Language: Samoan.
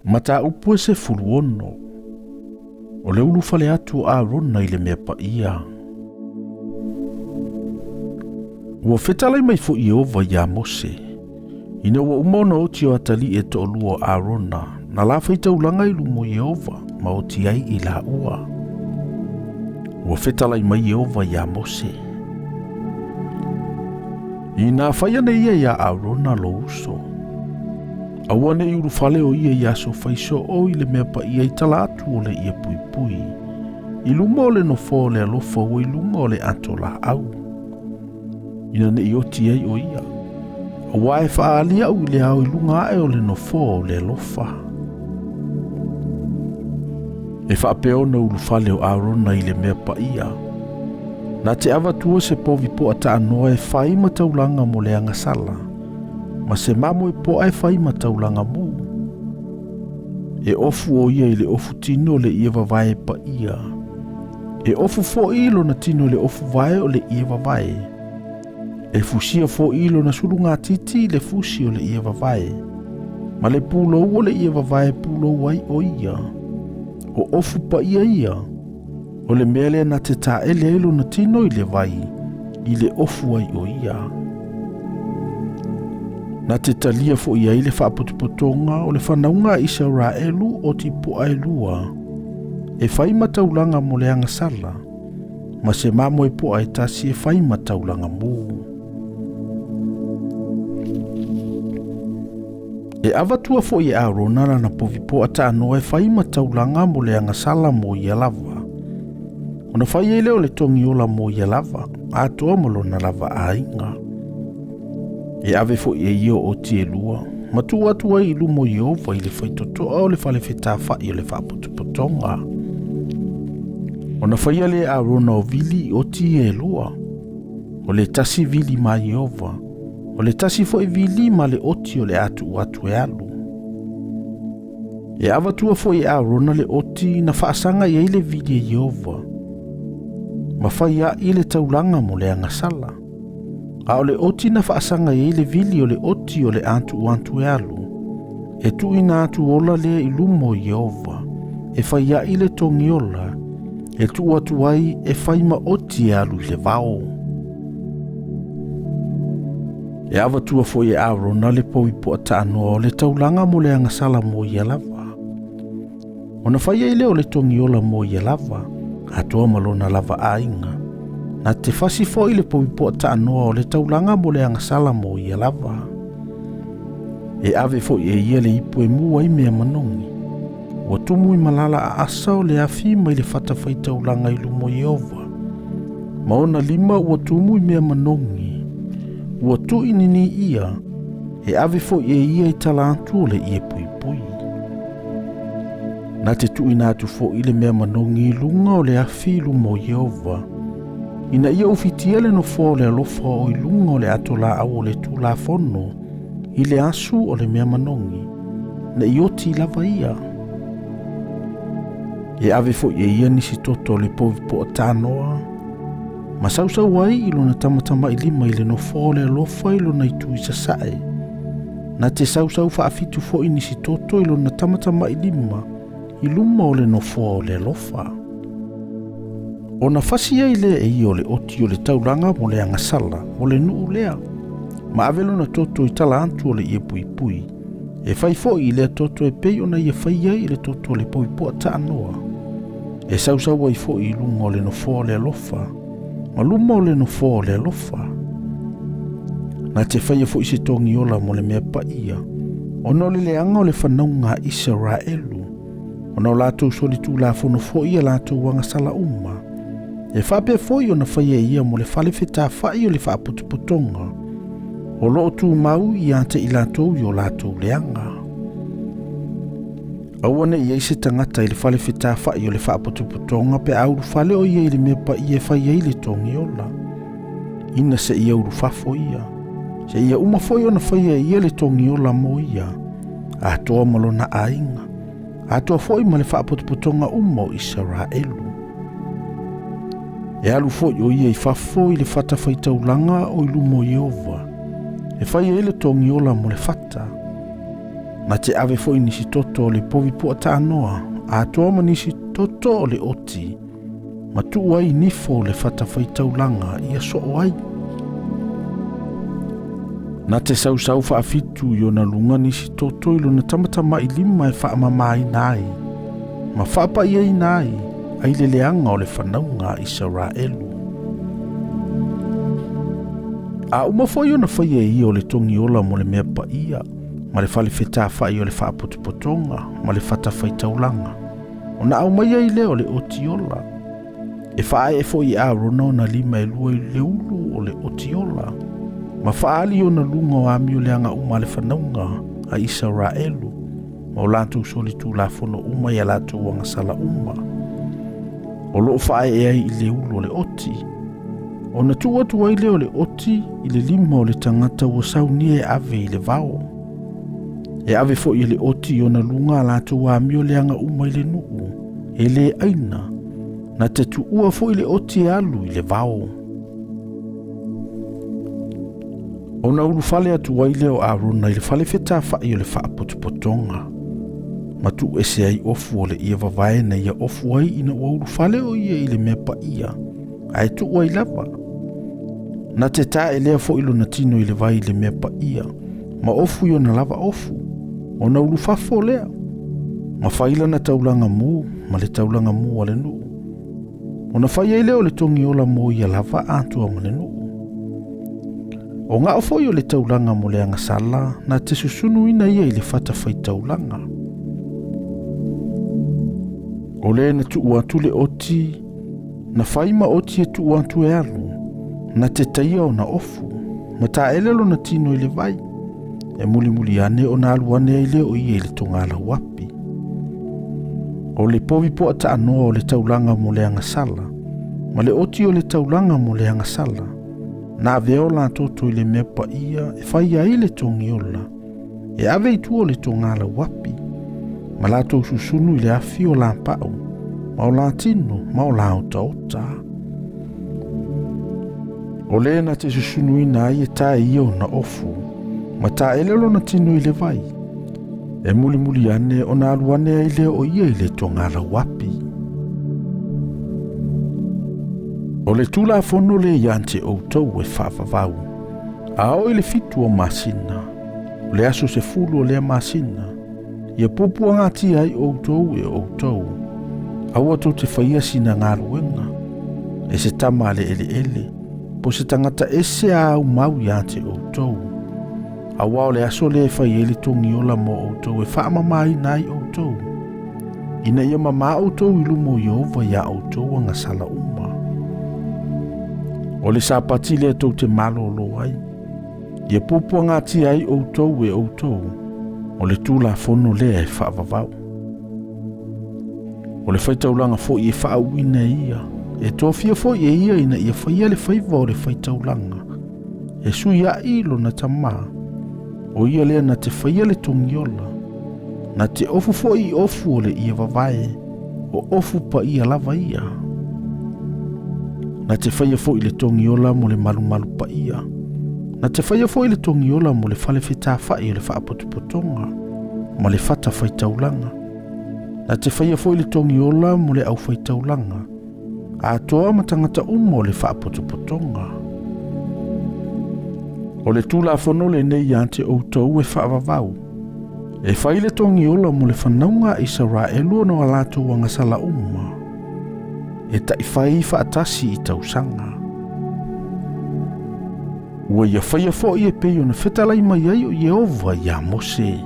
Mataupu e 16. O le ulufale atu o Arona i le mea paia. Ua fetalai mai foi Ieova iā Mose, ina ua uma ona oti o atalii e toalua o Arona, na la faitaulaga i luma o Ieova, ma oti ai i laua. Ua fetalai mai Ieova iā Mose, Inā fai ane ia iā Arona lou uso, aua ne i ulufale o ia i aso fai soo i le mea paia i tala atu o le ie puipui, i luma o le nofoa o le alofa ua i luga o le ato laau, ina ne i oti ai o ia, auā e faaali aʻu i le ao i luga ae o le nofoa o le alofa. E faapea ona ulufale o Arona i le mea paia, na te avatua se povi poa taanoa e fai ma taulaga mo le agasala, ma se mamoe poa e fai ma taulaga mu. E ofu o ia i le ofu tino o le ie vavae paia. E ofu foi lona tino i le ofu vae o le ie vavae. E fusia foi lona sulugatiti i le fusi o le ie vavae, ma le pulou o le ie vavae pulou ai o ia. O ofu paia ia, o le mea lea na te taele ai lona tino i le vai, i le ofu ai o ia. Na te talia foi ai le faapotopotoga o le fanauga a Isaraelu o tipoa e lua, e fai ma taulaga mo le agasala, ma se mamoe poa e tasi e fai ma taulaga mu. E avatua foi e Arona lana povi poa taanoa e fai ma taulaga mo le agasala mo ia lava. Ona fai ai lea o le togiola mo ia lava, atoa ma lona lava aiga. E ave foi e ia o oti e lua, ma tuu atu ai i luma o Ieova i le faitotoa o le fale fetafa'i o le faapotopotoga. Ona faia lea e Arona o vili i oti ia e lua, o le tasi vili ma Ieova, o le tasi foi vili ma le oti o le a tuu atu e alu. E avatua foi e Arona le oti na faasaga i ai le vili e Ieova, ma fai a'i le taulaga mo le agasala. A o le oti na faasaga i ai le vili o le oti o le a tuu atu e alu, e tuuina atu ola lea i luma o Ieova, e fai a'i le togiola, e tuu atu ai e fai ma oti e alu i le vao. E avatua foi e Arona le povi poa taanoa o le taulaga mo le agasala mo ia lava. Ona fai ai lea o le togiola mo ia lava, atoa ma lona lava aiga. Na te fasi foi le povi poa taanoa o le taulaga mo le agasala mo ia lava. E ave foi e ia le ipu e mu ai mea manogi. Ua tumu i malala a asa o le afi mai le fata faitaulaga i luma o Ieova. Ma ona lima ua tumu i mea manogi. Ua tuuinini ia, e ave foi e ia i tala atu o le ie puipui. Na te tuuina atu foi le mea manogi i luga o le afi i luma o Ieova, ina ia ufitia le nofoa o le alofa o i luga o le ato laau o le Tulafono i le asu o le mea manogi, na i oti lava ia. E ave foi e ia nisi toto o le povi poa tanoa, ma sausau ai i lona tamatamailima i le nofoa o le alofa i lona itu i sasae. Na te sausau faafitu foi nisi toto i lona tamatamailima i luma o le nofoa o le alofa. Ona fasi ai lea e ia o le oti o le taulaga mo le agasala mo le nuu lea, ma ave lona toto i tala atu o le ie puipui, e fai foi i lea toto e pei ona ia fai ai i le toto o le poipoa taanoa, e sausau ai foi i luga o le nofoa o le alofa, ma luma o le nofoa o le alofa. Na te faia foi se togiola mo le mea paia, ona o le leaga o le fanauga a Isaraelu, ona o latou solitulafono foi ia latou agasala uma. E faapea foi ona faia e ia mo le fale fetafa'i o le faapotopotoga, o lo o tumau ia te i latou i o latou leaga. Aua ne i ai se tagata i le fale fetafa'i o le faapotopotoga pe a ulufale o ia i le mea paia e fai ai le togiola, ina seia ulufafo ia, seia uma foi ona faia e ia le togiola mo ia, atoa ma lona aiga, atoa foi ma le faapotopotoga uma o Isaraelu. E alu foi o ia i fafo i le fata faitaulaga o i luma o Ieova, e fai ai le togiola mo le fata. Na te ave foʻi nisi toto o le povi puataanoa atoa ma nisi toto o le oti ma tuu ai nifo o le fatafaitaulaga ia soo ai. Na te sausau faafitu i ona luga nisi toto i lona tamatamailima e faamamāina ai ma faapaʻiaina ai ai le leaga o le fanauga a Isaraelu. A uma foʻi ona faia e ia o le togiola mo le mea paia ma le fale fetafaʻi o le faapotopotoga ma le fatafaitaulaga, ona aumai ai lea o le otiola. E faaee foʻi e Arona ona lima e lua i le ulu o le otiola ma faaali ona luga o amio leaga uma a le fanauga a Isaraelu ma o latou solitulafono uma ia latou agasala uma o loo faaee ai i le ulu o le oti. Ona tuu atu ai lea o le oti i le lima o le tagata ua saunia e ave i le vao. E ave foʻi e le oti i ona luga a latou amio leaga uma i le nuu e lē aina. Na te tuua foʻi le oti e alu i le vao. Ona ulufale atu ai lea o Arona i le fale fetafaʻi o le faapotopotoga ma tuu ese ai ofu o le ia vavae na ia ofu ai ina ua ulufale o ia i le mea paia ae tuu ai lava. Na te tae lea foʻi lona tino i le vai i le mea paia ma ofu i ona lava ofu, ona ulufafo lea ma fai lana taulaga mu ma le taulaga mu a le nuu. Ona fai ai lea o le togiola mo ia lava atoa ma le nuu. O gao foʻi o le taulaga mo le agasala na te susunuina ia i le fatafaitaulaga. O le na tuu atu le oti na fai ma oti e tuu atu e alu, na te taia ona ofu ma taele lona tino i le vai e mulimuli ane ona alu ane ai lea o ia i le togalauapi. O le povi puataanoa o le taulaga mo le agasala ma le oti o le taulaga mo le agasala na avea o latoto i le mea paia e fai ai le togiola e ave i tua o le togalauapi ma latou susunu i le afi o lapau ma o latino ma o laotaota. O le na te susunuina ai e tae ia ona ofu ma taele lona tino i le vai e mulimuli ane ona alu ane ai lea o ia i le togalauapi. O le tulafono le ia te outou e faavavau a oo i le 7 o masina, o le aso 10 o lea masina, ia puapuagatia ai outou e outou. Aua tou te faia sina galuega e se tama a le eleele po se tagata ese a aumau ia te outou. Auā o le aso lea e fai ai le togiola mo outou e faamamāina ai outou, ina ia mamā outou i luma o Ieova iā outou agasala uma. O le sapati lea tou te malōlō ai, ia puapuagatia ai outou e outou. O le tulafono lea e faavavau. O le faitaulaga foʻi e faauuina e ia, e tofia foʻi e ia ina ia faia le faiva o le faitaulaga e sui aʻi lona tamā. O ia lea na te faia le togiola, na te ofu foʻi i ofu o le ia vavae, o ofu paia lava ia. Na te faia foʻi le togiola mo le malumalu paia, na te faia foʻi le togiola mo le fale fetafaʻi o le faapotopotoga ma le fatafaitaulaga. Na te faia foʻi le togiola mo le aufaitaulaga atoa ma tagata uma o le faapotopotoga. O le tulafono lenei ia te outou e faavavau e fai le togiola mo le fanauga a Isaraelu ona o latou agasala uma e taʻifai faatasi i tausaga. Ua ia faia foʻi e pei ona fetalai mai ai o Ieova iā Mose.